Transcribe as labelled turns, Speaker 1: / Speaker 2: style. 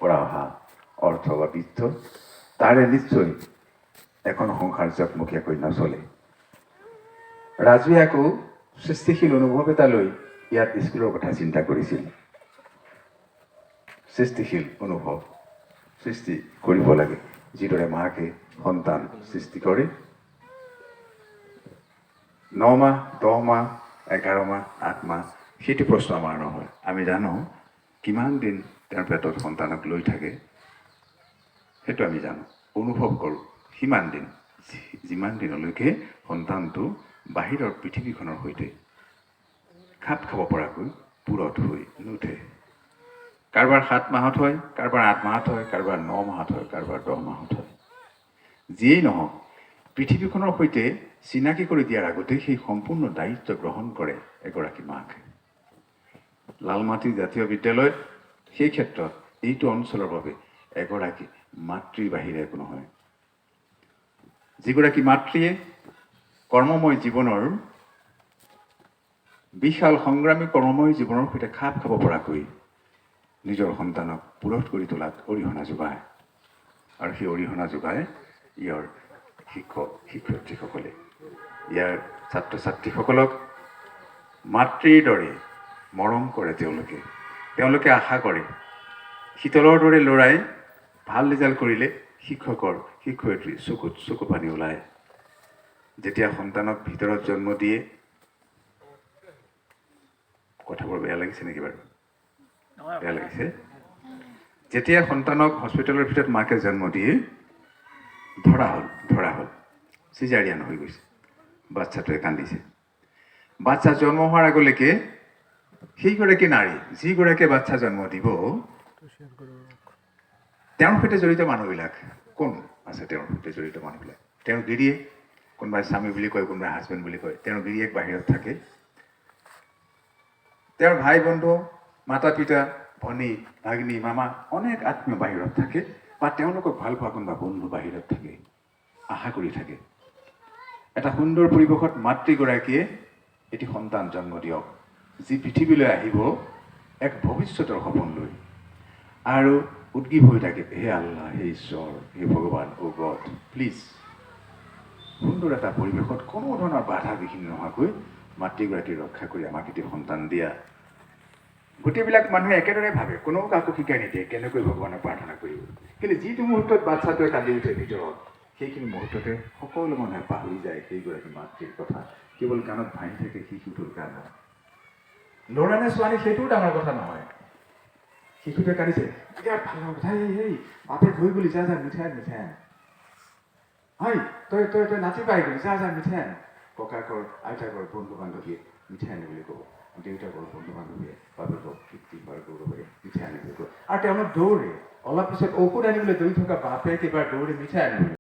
Speaker 1: পৰা অহা অৰ্থ বা বিত্ত, তাৰে নিশ্চয় এখন সংসাৰ জকমকীয়াকৈ নচলে। ৰাজুৱে আকৌ সৃষ্টিশীল অনুভৱ এটা লৈ ইয়াত স্কুলৰ কথা চিন্তা কৰিছিল। সৃষ্টিশীল অনুভৱ সৃষ্টি কৰিব লাগে, যিদৰে মাকে সন্তান সৃষ্টি কৰে। 9 মাহ, 10 মাহ, 11 মাহ, 8 মাহ, সেইটো প্ৰশ্ন আমাৰ নহয়। আমি জানো কিমান দিন তেওঁৰ পেটত সন্তানক লৈ থাকে, সেইটো আমি জানো, অনুভৱ কৰোঁ। সিমান দিন, যিমান দিনলৈকে সন্তানটো বাহিৰৰ পৃথিৱীখনৰ সৈতে খাপ খাব পৰাকৈ পূৰঠ হৈ নুঠে। কাৰোবাৰ 7 মাহত হয়, কাৰোবাৰ 8 মাহত হয়, কাৰোবাৰ 9 মাহত হয়, কাৰোবাৰ 10 মাহত হয়। যিয়েই নহওক, পৃথিৱীখনৰ সৈতে চিনাকি কৰি দিয়াৰ আগতে সেই সম্পূৰ্ণ দায়িত্ব গ্ৰহণ কৰে এগৰাকী মাকে। লালমাটি জাতীয় বিদ্যালয় সেই ক্ষেত্ৰত এইটো অঞ্চলৰ বাবে এগৰাকী মাতৃৰ বাহিৰে একো নহয়, যিগৰাকী মাতৃয়ে কৰ্মময় জীৱনৰ, বিশাল সংগ্ৰামী কৰ্মময় জীৱনৰ সৈতে খাপ খাব পৰাকৈ নিজৰ সন্তানক পূৰঠ কৰি তোলাত অৰিহণা যোগায়। আৰু সেই অৰিহণা যোগায় ইয়াৰ শিক্ষক শিক্ষয়িত্ৰীসকলে। ইয়াৰ ছাত্ৰ ছাত্ৰীসকলক মাতৃৰ দৰে মৰম কৰে তেওঁলোকে। তেওঁলোকে আশা কৰে, শীতলৰ দৰে ল'ৰাই ভাল ৰিজাল্ট কৰিলে শিক্ষকৰ শিক্ষয়িত্ৰীৰ চকুত চকু পানী ওলায়। যেতিয়া সন্তানক ভিতৰত জন্ম দিয়ে, কথাবোৰ বেয়া লাগিছে নেকি বাৰু? বেয়া লাগিছে? যেতিয়া সন্তানক হস্পিটেলৰ ভিতৰত মাকে জন্ম দিয়ে, ধৰা হ'ল, ধৰা হ'ল, চিজাৰিয়ান হৈ গৈছে, বাচ্ছাটোৱে কান্দিছে। বাচ্ছা জন্ম হোৱাৰ আগলৈকে সেইগৰাকী নাৰী, যিগৰাকীয়ে বাচ্ছা জন্ম দিব, তেওঁৰ সৈতে জড়িত মানুহবিলাক কোন আছে? তেওঁৰ সৈতে জড়িত মানুহবিলাক, তেওঁৰ গিৰিয়েক, কোনোবাই স্বামী বুলি কয়, কোনোবাই হাজবেণ্ড বুলি কয়, তেওঁৰ গিৰিয়েক বাহিৰত থাকে। তেওঁৰ ভাই বন্ধু, মাতা পিতা, ভনী ভাগ্নী, মামা, অনেক আত্মীয় বাহিৰত থাকে বা তেওঁলোকক ভাল পোৱা কোনোবা বন্ধু বাহিৰত থাকে, আশা কৰি থাকে এটা সুন্দৰ পৰিৱেশত মাতৃগৰাকীয়ে এটি সন্তান জন্ম দিয়ক, যি পৃথিৱীলৈ আহিব এক ভৱিষ্যতৰ সপোন লৈ আৰু উদ্গীৱ হৈ থাকে, হে আল্লাহ, হে ঈশ্বৰ, হে ভগৱান, অ' গড, প্লিজ, সুন্দৰ এটা পৰিৱেশত কোনো ধৰণৰ বাধা বিঘিনি নোহোৱাকৈ মাতৃগৰাকী ৰক্ষা কৰি আমাক এটি সন্তান দিয়া। গোটেইবিলাক মানুহে একেদৰে ভাবে, কোনেও কাকো শিকাই নিদিয়ে কেনেকৈ ভগৱানক প্ৰাৰ্থনা কৰিব। কিন্তু যিটো মুহূৰ্তত বাচ্ছাটোৱে কান্দি উঠে ভিতৰত, সেইখিনি মুহূৰ্ততে সকলো মানুহে পাহৰি যায় সেইগৰাকী মাতৃৰ কথা। কেৱল কাণত ভাঁহি থাকে শিশুটোৰ কান্দোন। ল'ৰা নে ছোৱালী সেইটোও ডাঙৰ কথা নহয়। শিশুটোৱে কান্দিছে, বিৰাট ভাল লগা কথা, এই এই বাপেক হৈ গ'লি, যা যা মিঠাই আন, মিঠাই আন। হয়, তই তই তই নাতি পাই গ'লি, যা যা মিঠাই আন। ককাকৰ আইতাকৰ বন্ধু বান্ধৱীয়ে মিঠাই আনিবলৈ ক'ব। দেউতাকৰ বন্ধু বান্ধৱীয়ে বাপেকক তৃপ্তি হোৱাৰ গৌৰৱেৰে মিঠাই আনিবলৈ ক'ব। আৰু তেওঁলোক দৌৰে। অলপ পিছত ঔষধ আনিবলৈ দৌৰি থকা বাপেক এবাৰ দৌৰে মিঠাই আনিবলৈ।